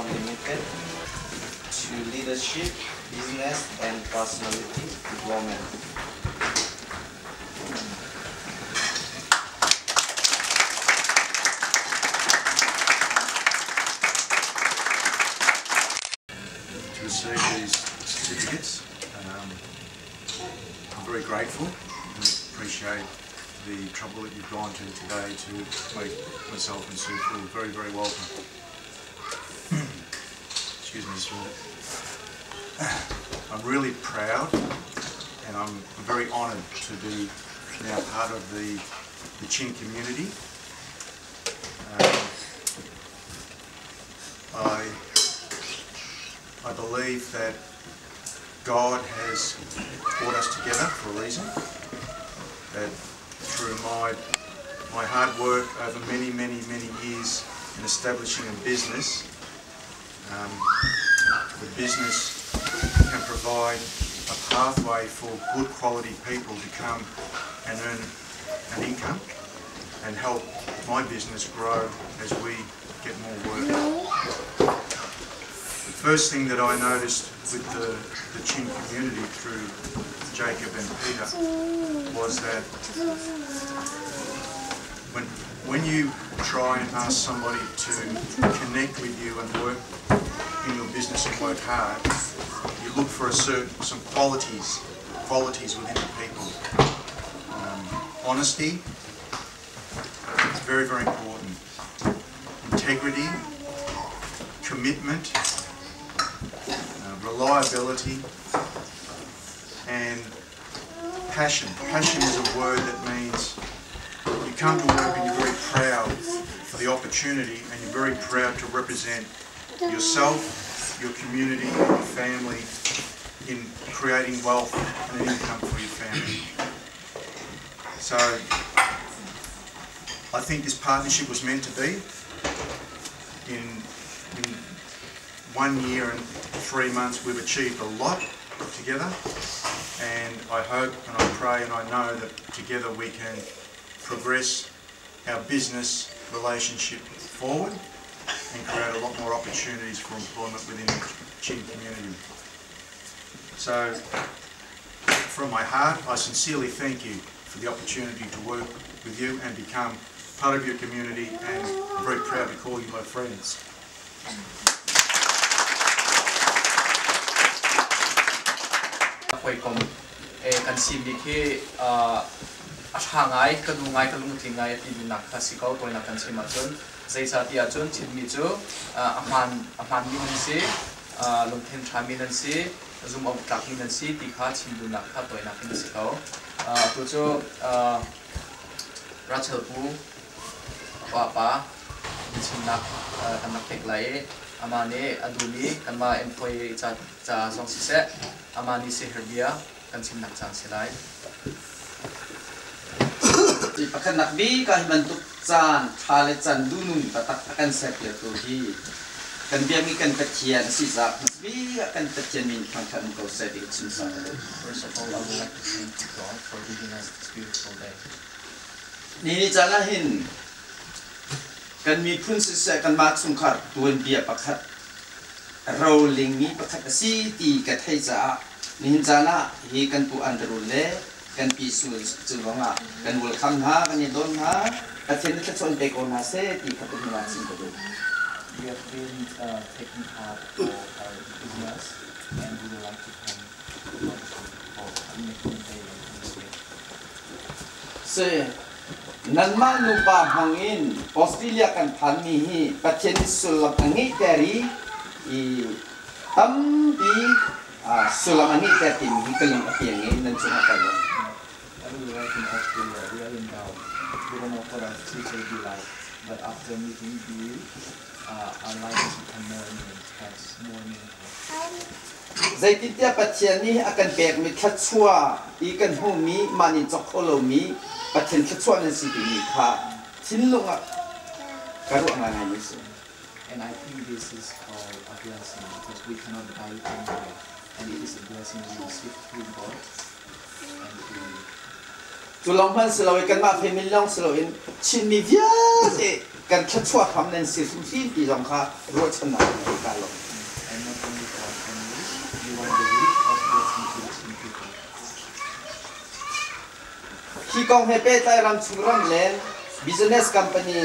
Limited to leadership, business and personality development. To receive these certificates, I'm very grateful and appreciate the trouble that you've gone to today to make myself and Sue feel very, very welcome. Excuse me just a minute. I'm really proud and I'm very honoured to be now part of the, the Chin community. I, I believe that God has brought us together for a reason. That through my, my hard work over many, many, many years in establishing a business, the business can provide a pathway for good quality people to come and earn an income and help my business grow as we get more work. The first thing that I noticed with the, the Chin community through Jacob and Peter was that when, when you try and ask somebody to connect with you and work in your business and work hard, you look for a certain some qualities, qualities within the people. Honesty is very, very important. Integrity, commitment, reliability, and passion. Passion is a word that means you come to work and you're very proud for the opportunity and you're very proud to represent yourself, your community, and your family in creating wealth and an income for your family. So I think this partnership was meant to be. In, in 1 year and 3 months we've achieved a lot together, and I hope and I pray and I know that together we can progress our business relationship forward and create a lot more opportunities for employment within the Chin community. So, from my heart, I sincerely thank you for the opportunity to work with you and become part of your community, and I'm very proud to call you my friends. Hawikom kan simi khi a ṭha ngai, ka nu ngai, ka lungtling ngai a ti duhnak kha si ko. Tawinak kan chim ahcun zeicahtiah cun Chinmi cu a hmaan a hmaanmi nan si, lungthin ṭhami nan si, zumh awk tlakmi nan si ti kha chim duhnak kha tawinak in a si ko. Atu cu Rachel pu pa biachimnak kan rak pek lai i amah nih a duhmi kanmah employee ca, ca zong siseh amah nih siher bia kan chimnak caan si lai. Pakhatnak bik ah hi bantuk caan ṭha le caan duhnung taktak a kan serpiaktu hi kan biakmi kan Pathian a si caah hmasabik ah kan Pathian min thangṭhat um ko seh ti ka chim sa ka duh. First of all, I would like to thank God for giving us this beautiful day. Ni ni caan ah hin kan miphun siseh kanmah chungkhar tuanbia pakhat rolingmi pakhat a si ti ka theih caah nihin caan ah hi kan pu Andrew le kan pi sul cu ruangah kan welcome hna kan i don hna Pathian nih thluachuah in pe ko hna seh ti kha pahnih ah chim ka duh. We have been taking part for our business and we would like to thank God for making the day this way. Si nanmah nupa hmang in Australia kan phanmi hi Pathian nih sullam a ngeihter i i tampi sullam a ngeihter timi hi ka lung a fiang i nan cungah ka lawm. When we arrived in Australia, we are in doubt. We don't know what our future will be like. But after meeting you, our life has become more meaning, has more meaningful. Zeitintiah Pathian nih a kan pekmi thluachuah i kan hmuhmi mah nih cawk kho lomi Pathian thluachuah nan si timi kha thinlung ah ka ruah ngaingaimi a si. And I think this is called a blessing because we cannot buy it anywhere. And it is a blessing we receive through God and through you. Cu lawng hmanh si loin kanmah family lawng si loin Chinmi vialte kan thluachuah hram nan si hrimhrim ti zong kha ruahchannak kan ngei ka lawm. And not only for our families, we want the root of blessing to the Chin people. Hi kong he pehtlai ramchung ramleng business company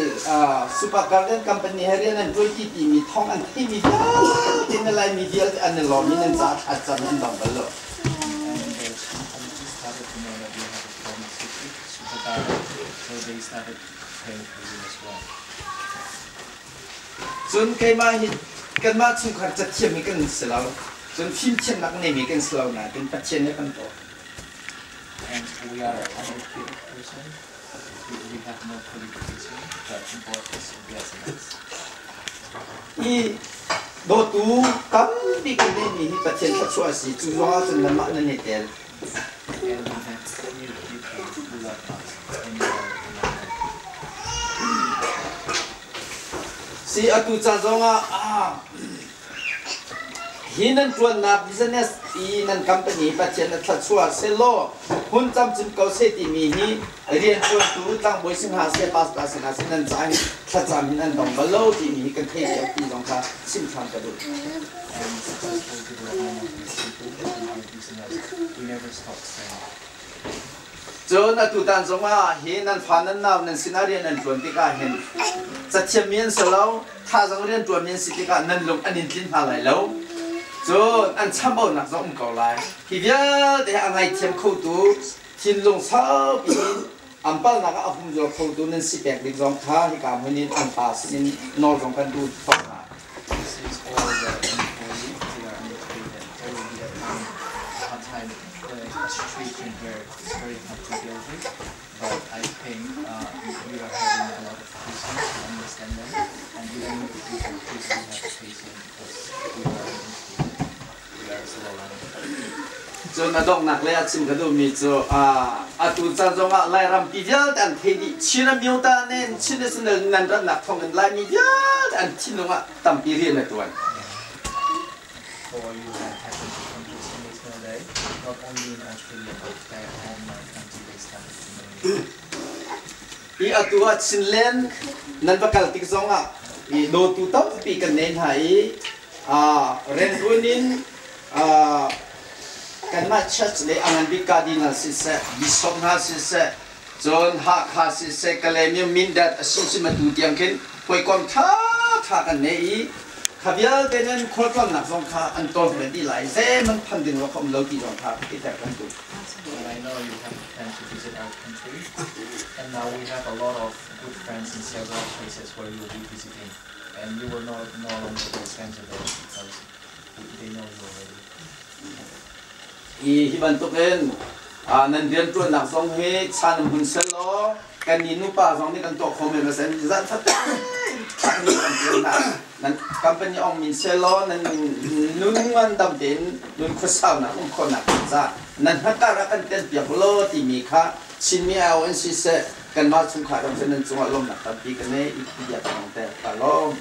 Super Garden Company he rian an ṭuanṭi timi thawng an theimi vialte na Laimi vialte an i lawm i nan caah thlacam an dong bal lo. And the Chin community started to know that we have a promise with Super Garden, so they started praying for you as well. Cun keimah hi kanmah chungkhar cathiam hi kan si lo. Cun fimthiamnak neimi kan si lo nain Pathian nih a kan dawt. And we are uneducated person. We have no qualification, but God is blessing us. Hi dawtu tampi kan neihmi hi Pathian thluachuah a si. Cu zong ahcun nanmah nan i tel. And we have many people who love us and you are among them. Si atu ca zong ah ah Hi nan ṭuannak business i nan company Pathian a thluachuah sehlaw hun camcin ko seh timi hi rianṭuantu tlangbawi si hna seh, pastor si hna seh nan caah hin thlacam hin an dong bal lo timi hi kan theih cio ti zong kha chim ṭhan ka duh. And successful development of these people in our business, we never stop praying. Cun atutan zongah hi nan fa nan nau nan sinah rian nan ṭuan tikah hin cathiammi an si lo, thazaang rian ṭuanmi an si tikah nan lung an in tlin hna lai lo. Cun an chambaunak zong um ko lai. Hi vialte hi a ngaithiam khotu thinlung saupi in an palnak ah a humzual khotu nan si pek ding zong kha hika hmun in an pa sinin nawl zong kan duh fawn hna. This is all the employees, they are uneducated. There will be a time, a time a situation where it's very hard to deal with, but I think we are having a lot of patience to understand them, and even if we have please we have patience because we are uneducated. We are slow learning. Cun a donghnak lei ah chim ka duhmi cu atu caan zongah Lairam pi vialte an thei dih. Chin Amyota nen Chin National nan rannak thawng in Laimi vialte an thinlung ah tampi rian a ṭuan. For you have happened to come to Chin National Day, not only in Australia but back home my country they started to know you. Hi atu ah Chinland nan va kal tik zongah i dawtu tampi kan nei hna i rianṭuan in kanmah church le a ngan bik Cardinal siseh, Bishop hna siseh, cun Hakha siseh, Kalaymyo, Mindat a si atu tiang khin hawikom ṭhaṭha kan nei i kha vialte nan khualtlawnnak zong kha an tawl ve dih lai zeihmanh phan ding rak um lo ti zong kha fehter kan duh. And I know you have planned to visit our country, and now we have a lot of good friends in several places where you will be visiting, and you will no longer be a stranger there because they know you already. Hi hi bantukin nan rianṭuannak zong hi chan hun selaw kan ni nupa zong nih kan tuah kho men masen zan fatin kan tuan hna nan company ong min selaw nan nun ngan dam tein nun khuasaunak um khawhnak ca nan hmatar ah kan tel piak law timi kha Chinmi au an si seh kanmah chungkhar ram nan cungah lawmnak tampi ka nei i bia ka te ka lawm.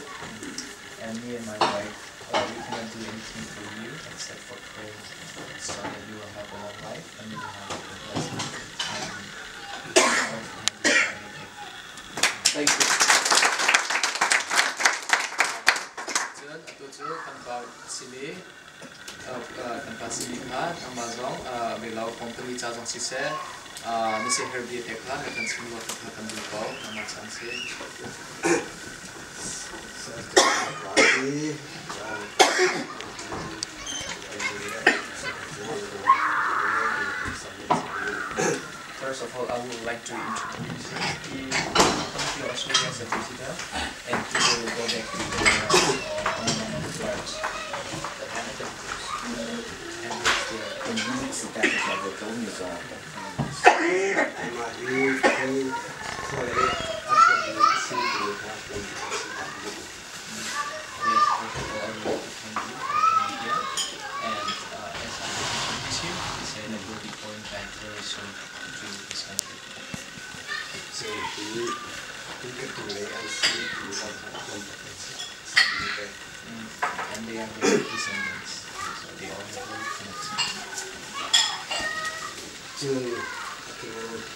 And me and my wife, we cannot do anything for you except for pray so that you will have a long life and you will have a blessed time. Thank you. Cun atu cu kan pa simi kan pa simi kha nangmah zong beilo company ca zong siseh na siaherh bia te kha na kan chim rua kha kan duh ko nangmah caan si. First of all, I would like to introduce him. He comes to Australia as a visitor, and he will go back to the on one of the flights. And he's there. Yes, first of all, I would like to thank you for coming here. And as I introduced you, he said that he'll be going back very soon to his country. And they are their descendants, so they all have very connections.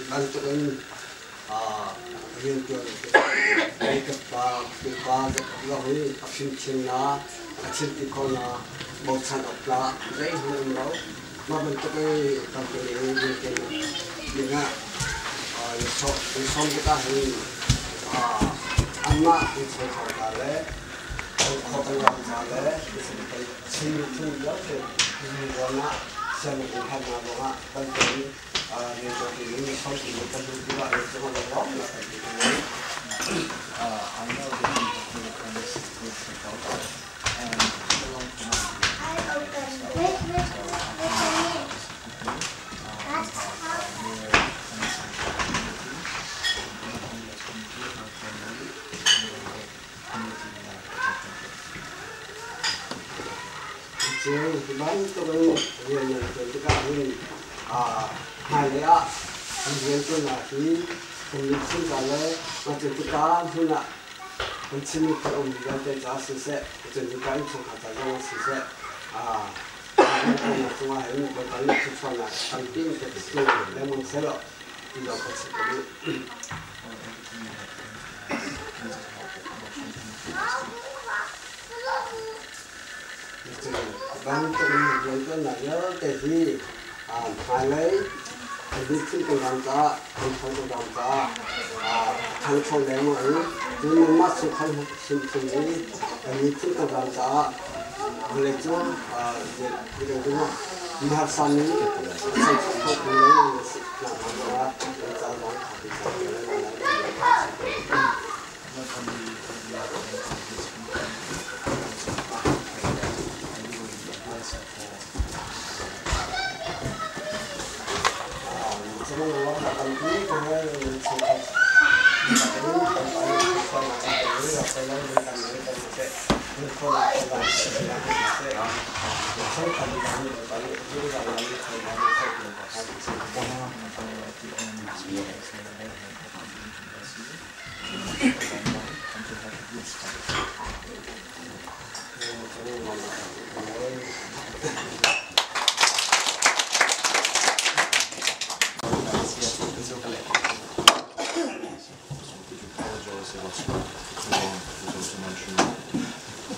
Bantukin riantuan ka pa zong hi a fimthiamnak, a thilti khawhnak, bochan awk tlak zeihmanh um lo. Mah bantuk i company i riantuan dingah na sawm tikah hin anmah innchungkhar hna le khua kan ram hna le Chin miphun vialte rian ah sianginn herhnak zongah kan tuan i kan I know that you have made friends with Jacob and belong to my so I can specifically about their friends and community, not only as community, our family, and the community in our country. Cu bantukin rian nan ṭuan tikah hin hmailei ah an rianṭuannak hi kan miphun ca le mah cuka hmun ah kan Chin miphun a um vialte caah siseh, cun cuka innchungkhar ca zongah siseh, rianṭuannak cungah hin Bawipa nih thluachuahnak tampi in pek si lengmang sehlaw ti zong ka chim ka duh. Bantukin rianṭuannak vialte hi hmailei kan miphun kan ram caah, kan ṭhang kan ram caah a ṭhangcho lengmang i cun nanmah chungkhar hrimhrim hi kan miphun kan ram caah vawleicung mi harsa mi chanchuak kho lengmang na si nak hnga zongah kan ca zong ṭha ti lengmang lai. Not only we are going to this company, also pray that you will be a blessing for.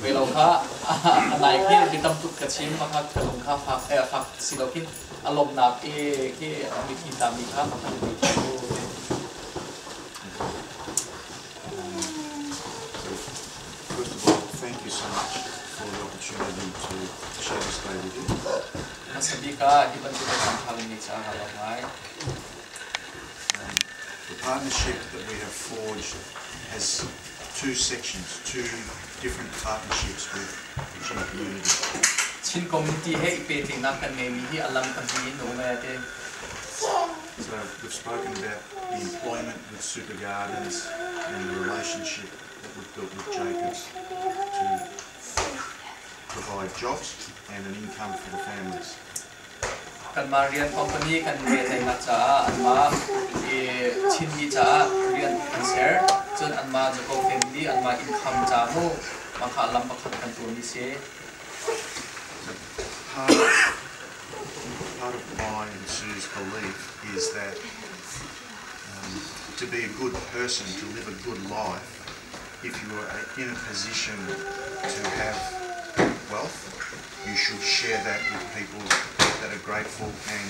Ve lo kha a nai khi mi tam tuk ka chim a kha ka lung kha fak fak si lo khin a lawmhnak i khi mitthli tlami kha pakhat mi cu. First of all, thank you so much for the opportunity to share this day with you. Hmasa bik ah hi bantuk a caan ṭha mi caah ka lawm ngai. The partnership that we have forged has two sections, two different partnerships with the Chin community. Chin community he i pehtlaihnak kan ngeimi hi a lam pahnih in a um ee ti. So we've spoken about the employment with Super Gardens and the relationship that we've built with Jacobs to provide jobs and an income for the families. Kanmah rian company kan pehtlaihnak caah anmah i Chinmi caah rian an ser. Cun anmah Jacob family, anmah income ca mu mah lam pakhat kan tuahmi si. So part of my and Sue's belief is that to be a good person, to live a good life, if you are in a position to have wealth, you should share that with people that are grateful and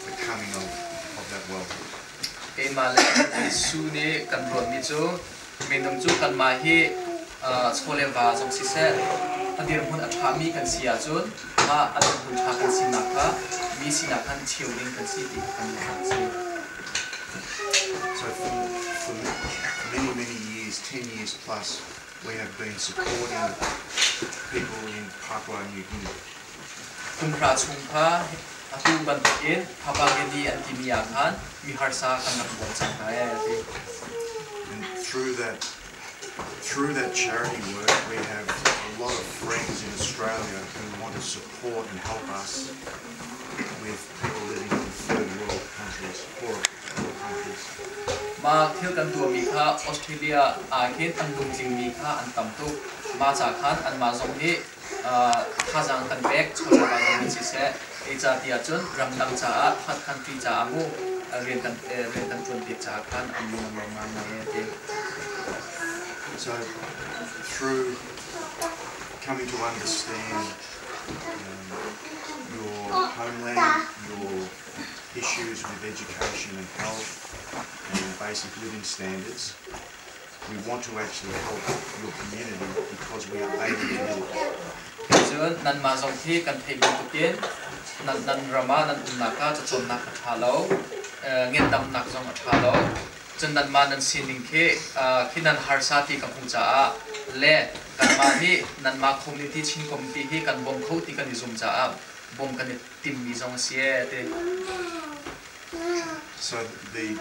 becoming of that wealth. Keimah le Sue nih kan ruatmi cu minung cu kanmah hi chaw le va zong siseh a dirhmun a ṭhami kan si ahcun mah a dirhmun ṭha kan sinak kha mi sinak khan cheu ding kan si ti kan ruahnak a si. So for many, many years, 10 years plus, we have been supporting people in Papua New Guinea. Kum hra chung kha atu bantukin Papua Guinea an timi ah khan mi harsa kan rak bawm cang hna ee ti. And through that charity work, we have a lot of friends in Australia who want to support and help us with people living in third world countries, poor countries. Mah thil kan tuahmi kha Australia ah khin an lungtlingmi kha an tam tuk. Mah ca khan anmah zong nih thazaang kan pek, chawlehva zong nih siseh, ei ca ti ahcun ramdang caah, third country caah mu. Rian kan rian kan ṭuan piak caah khan an lung a lawm ngaingai a ti. So through coming to understand your homeland, your issues with education and health and basic living standards, we want to actually help your community because we are able to do it. Cun nanmah zong hi kan theih bantukin nan nan ram ah nan umnak ah cacawnnak a ṭha lo, ngendamnak zong a ṭha lo. Cun nanmah nan sining khi khi nan harsa ti ka hmuh caah le kanmah nih nanmah community, Chin community hi kan bawm kho ti kan i zum caah bawm kan i timmi zong a si ee ti. So the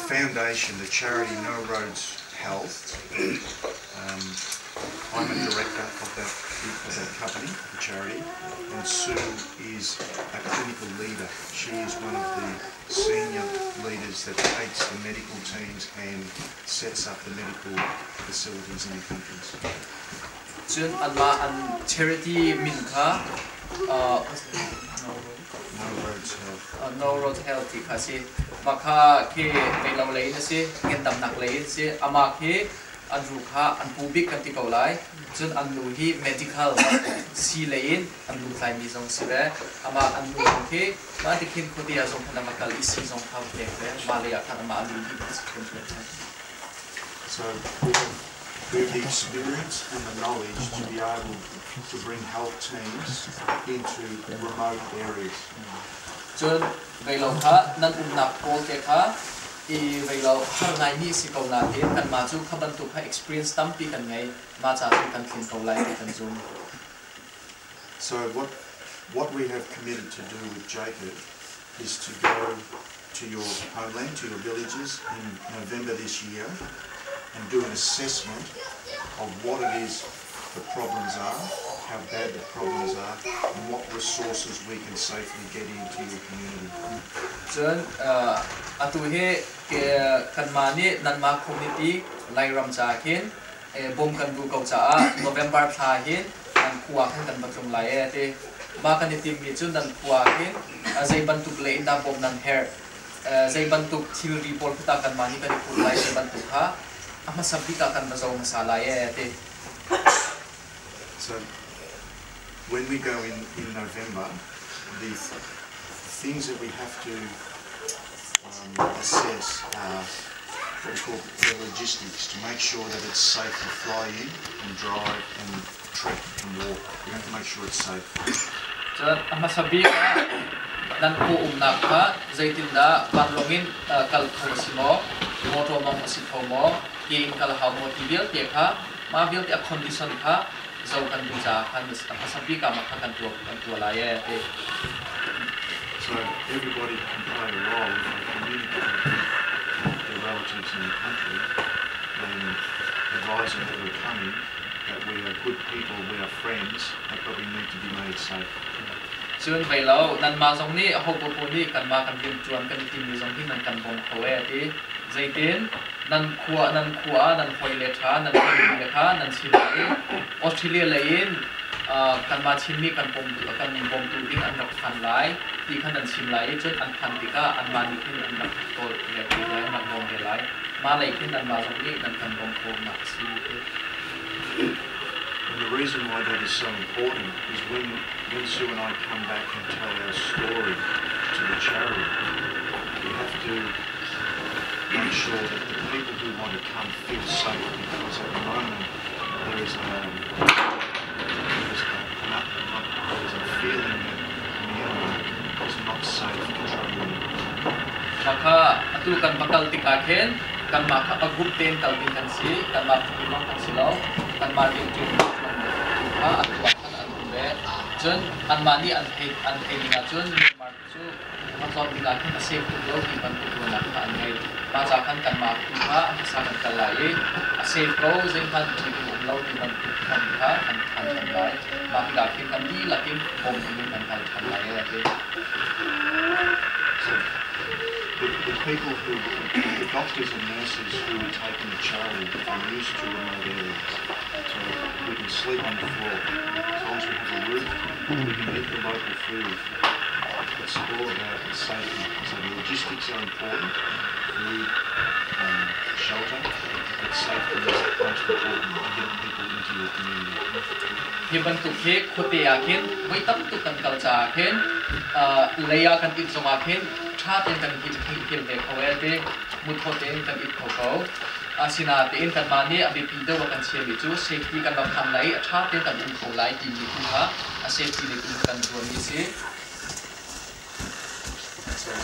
foundation, the charity No Roads Health, I'm a director of that company, the charity, and Sue is a clinical leader. She is one of the senior leaders that takes the medical teams and sets up the medical facilities in the countries. Cun anmah an charity min kha No Roads Health. No Road Health ti kha si. Mah kha khi veilo lei in a si, ngendamnak lei in si. Amah khi an ru kha an pu bik kan ti ko lai. Cun an nu hi medical si lei in an lutlai mi zong si ve. Amah an nu zong khi mah ti khin khuate ah zong khan ama kal i si zong kha pek ve. Mah lei ah khan amah an lu bik a si khun ve. So we have the experience and the knowledge to be able to bring health teams into remote areas. Cun veilo kha nan umnak pawl te kha i veilo har ngaimi si ko nain kanmah cu kha bantuk kha experience tampi kan ngei, mah ca cun kan tlin ko lai ti kan zum. So what we have committed to do with Jacob is to go to your homeland, to your villages in November this year and do an assessment of what it is the problems are, how bad the problems are, and what resources we can safely get into your community. Cun atu hi kanmah nih nanmah community Lairam ca khin bawm kan duh ko caah November thla hin nan khua khan kan va tlung lai e ti. Mah kan i timmi cu nan khua khin zei bantuk le in dah bawm nan herh, zei bantuk thilri pawl khi tah kanmah nih kan i phur lai, zei bantuk kha a hmasa bik ah kan va zoh hmasa lai e ti. So when we go in November, the things that we have to assess are what we call the logistics, to make sure that it's safe to fly in and drive and trek and walk. We have to make sure it's safe. Cun a hmasa bik ah nan khua umnak kha zeitindah vanlawng in kal kho a si maw, motor mong a si kho maw, ke in kal hau maw ti vialte kha, mah vialte a condition kha zo kan duh caah khan a hmasa bik ah mah kha kan tuah lai e ti. So everybody can play a role if they communicate with their relatives in the country and advise them that we're coming, that we are good people, we are friends, but we need to be made safe. Cun vei lo nanmah zong nih ho popo nih kanmah kan rian ṭuan kan i timmi zong hi nan kan bawm kho e ti. Zeitin nan khua ah nan hawi le ṭha, nan family le kha nan chim lai i Australia lei in kanmah Chinmi kan bawm kan bawmtu ding an rak phan lai ti kha nan chim lai i, cun an phan tikah anmah nih khin an rak tawl ve lai, an rak bawm ve lai. Mah lei khin nanmah zong nih nan kan bawm kho nak a si. And the reason why that is so important is when Sue and I come back and tell our story to the charity, we have to make sure that the people who want to come feel safe, because at the moment there is a feeling that Myanmar is not safe to travel in. Maka atu kan bakal tikah khin kanmah kha a group tein kal ding kan si, kanmah phu lawng kan si lo, kanmah rian ṭuan tu kha atu ah khan an um ve. Cun anmah nih an thei ding ahcun Myanmar cu vatlawn ding ah khin a safe tuk lo ti bantuk ruahnak kha an ngei. Mah ca khan kanmah tu kha a hmasa kan kal lai i a safe ko, zeihmanh ṭih ding um lo ti bantuk thawng kha kan phan ṭhan lai. Mah tikah khin kan dihlak in bawm ding in kan kal ṭhan lai e ti. So the people who, the doctors and nurses who we take in the charity are used to remote areas. So we can sleep on the floor. As long as we have a roof, we can eat the local food. It's all about safety. So the logistics are important, food, shelter, but safety is most important to get people into your community. Hi bantuk hi khuate ah khin voi tam tuk kan kal caah khin lei ah kan it zongah khin ṭha tein kan hil ve kho e ti mutho tein kan it kho ko. Asinain kanmah nih a biapi deuh a kan chiami cu safety kan rak phan lai i a ṭha tein kan um kho lai timi tu kha a safety lei tu kan zuammi a si. So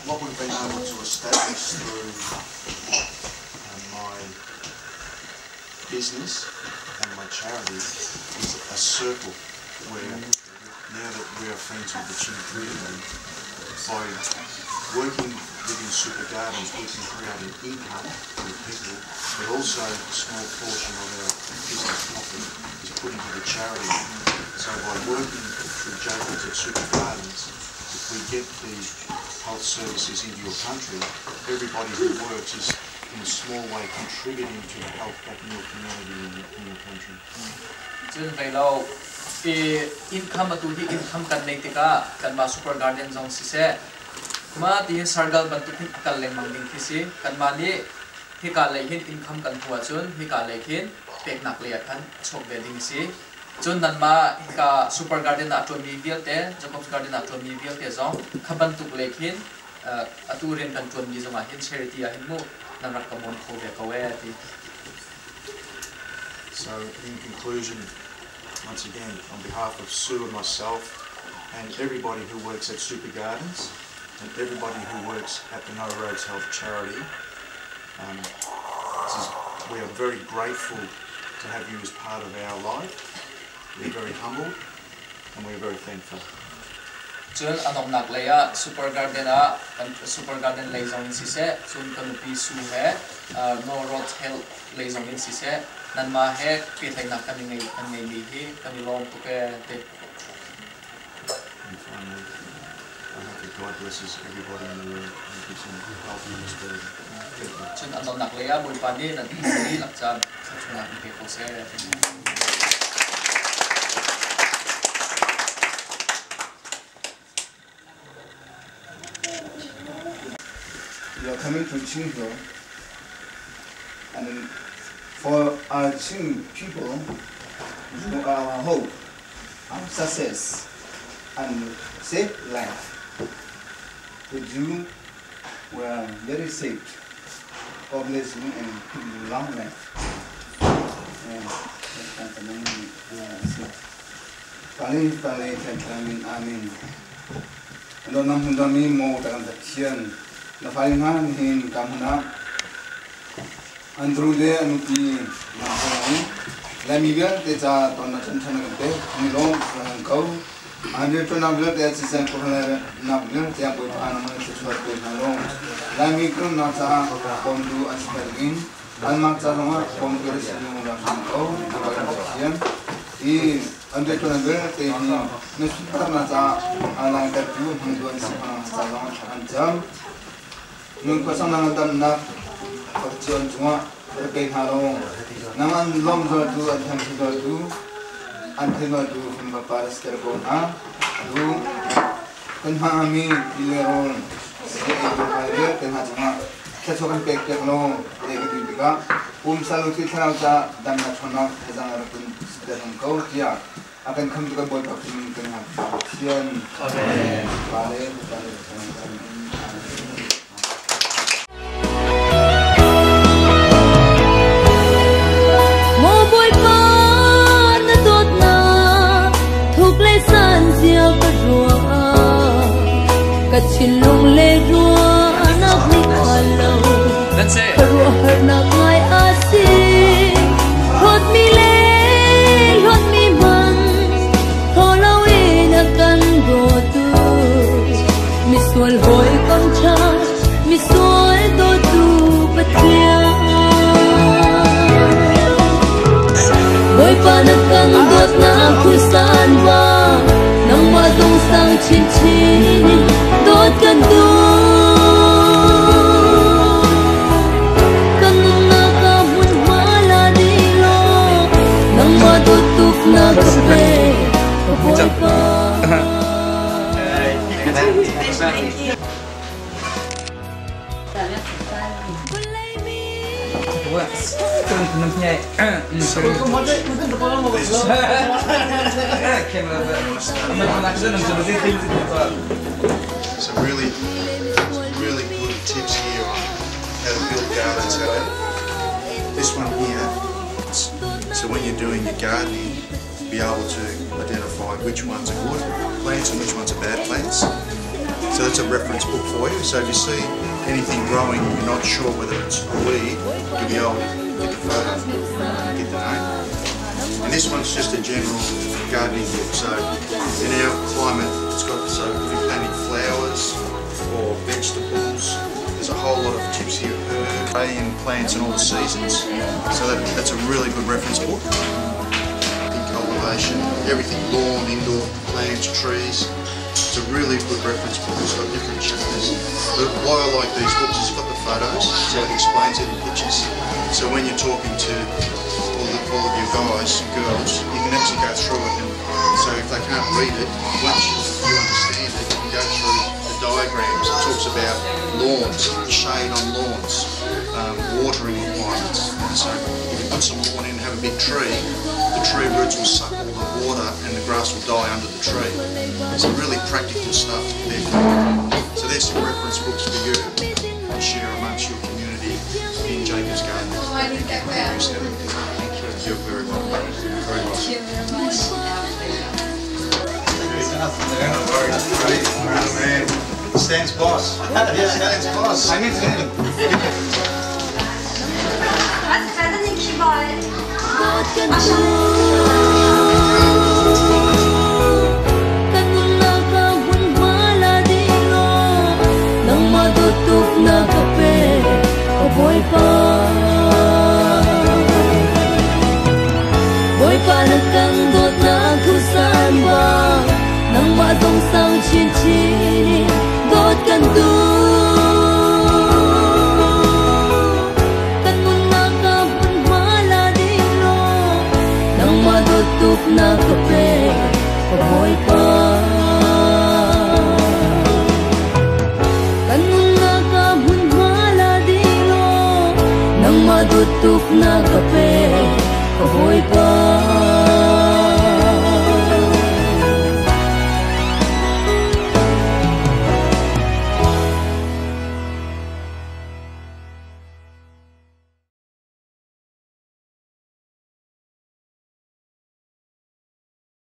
what we've been able to establish through my business and my charity is a circle where now that we are friends with the Chin community, by working within Super Gardens we can create an income for the people, but also a small portion of our business profit is put into the charity. So by working through Jacobs at Super Gardens, if we get the health services into your country, everybody who works is in a small way contributing to the health back in your community and in your country. Cun vei lo i income atu hi income kan nei tikah kanmah Super Garden zong siseh ma tiin sargal bantuk hin a kal lengmang ding khi si. Kanmah nih hika lei hin income kan hmuh ahcun hika lei khin peknak lei ah khan a chuak ve ding a si. Cun nanmah hika Super Garden ah ṭuanmi vialte, Jacob's Garden ah ṭuanmi vialte zong kha bantuk lei khin atu rian kan ṭuanmi zongah hin charity ah hin mu nan rak ka mawn kho ve ko ee ti. So in conclusion, once again, on behalf of Sue and myself and everybody who works at Super Gardens and everybody who works at the No Roads Health charity, we are very grateful to have you as part of our life. We're very humbled and we're very thankful. Cun a donghnak lei ah Super Garden ah kan Super Garden lei zong in siseh, cun ka nupi Sue he No Roads Health lei zong in siseh, nanmah he pehtlaihnak kan i ngei kan ngeimi hi kan i lawm tuk ee ti. And finally, I hope that God blesses everybody in the world and gives them health and prosperity. Thank you. Cun a donghnak lei ah Bawipa nih nan dihlak caan thluachuahnak in pe ko seh. You are coming to Chinhill, and for our Chin people, you are our hope, our success, and safe life. With you, we are very safe. God bless you and give you long life. Amen. Nam hun mi mo ta kan Pathian na fai nga hin kam huna Andrew le anupi na hong Laimi vialte ca ton na chan than kan te ni lom kan ko Andrew to na vialte chi san ko na na vialte boi pa na ma chu chuat pe na long Laimi kun na cha kom du an spergin an mak cha long kom du si long la ko Pathian i Andrew to na vialte hi na su na cha alang ta tu hung du an si pa cha long an cham nun ko sang nang dam na Pathian chunga pe hna lo nang an lom zo tu an tham zo tu an theno tu hum ba paras ker ko na tu kan ma mi ile ron se e tu ha le te ha chunga kha cho kan pek pek lo e ke tu ka um salu ti tharau cha dam na chona thajang ra kun te hum ko kia akan kham tu ka boy pa kun kan ha Pathian amen pa le pa le Maw Bawipa na dawtnak thuk le san cia ka ruah ka thinlung le ruahnak nih hngal lo That's it. ka ruahharnak ngai a si hlawtmi le hlawtmi hmanh thaw loin a kan dawtu misual hawikom ṭha misual dawtu Pathian Bawipa na kan dawtnak phusan ba nangmah zong sang chinchin in dawt kan duh kan nunnak ah hmunhma la dih law nangmah dawt tuk na ka pek ka Bawipa. So really, really good tips here on how to build gardens. How to, this one here, so when you're doing your gardening, be able to identify which ones are good plants and which ones are bad plants. So that's a reference book for you. So if you see anything growing and you're not sure whether it's a weed, you'll be able to get the photo and get the name. And this one's just a general gardening book. So in our climate, it's got, so if you're planting flowers or vegetables, there's a whole lot of tips here, herbs and plants in all the seasons. So that's a really good reference book. In cultivation, everything, lawn, indoor plants, trees. It's a really good reference book. It's got different chapters. But why I like these books is it's got the photos, so it explains it in pictures. So when you're talking to all of your guys and girls, you can actually go through it. And so if they can't read it, once you understand it, you can go through the diagrams. It talks about lawns, shade on lawns, watering requirements. And so if you put some lawn in and have a big tree, the tree roots will suck all the water and the grass will die under the tree. Some really practical stuff there. So there's some reference books for you to share amongst your community in Jacob's Garden. Thank you. You're very welcome. Very welcome. Thank you very much. Man. Stan's boss. Stan's boss. I need him. Dawt kan duh. Kan nunnak ah hmunhma la dih law, nangmah dawt tuk na ka pek, ka Bawipa. Bawipa na kan dawtnak thusan bang, nangmah zong sang chinchin in dawt kan duh. Kan nunnak ah hmunhma la dih law, nangmah dawt tuk na ka pek, ka Bawipa. Kan nunnak ah hmunhma la dih law, nangmah dawt tuk na ka pek, ka Bawipa.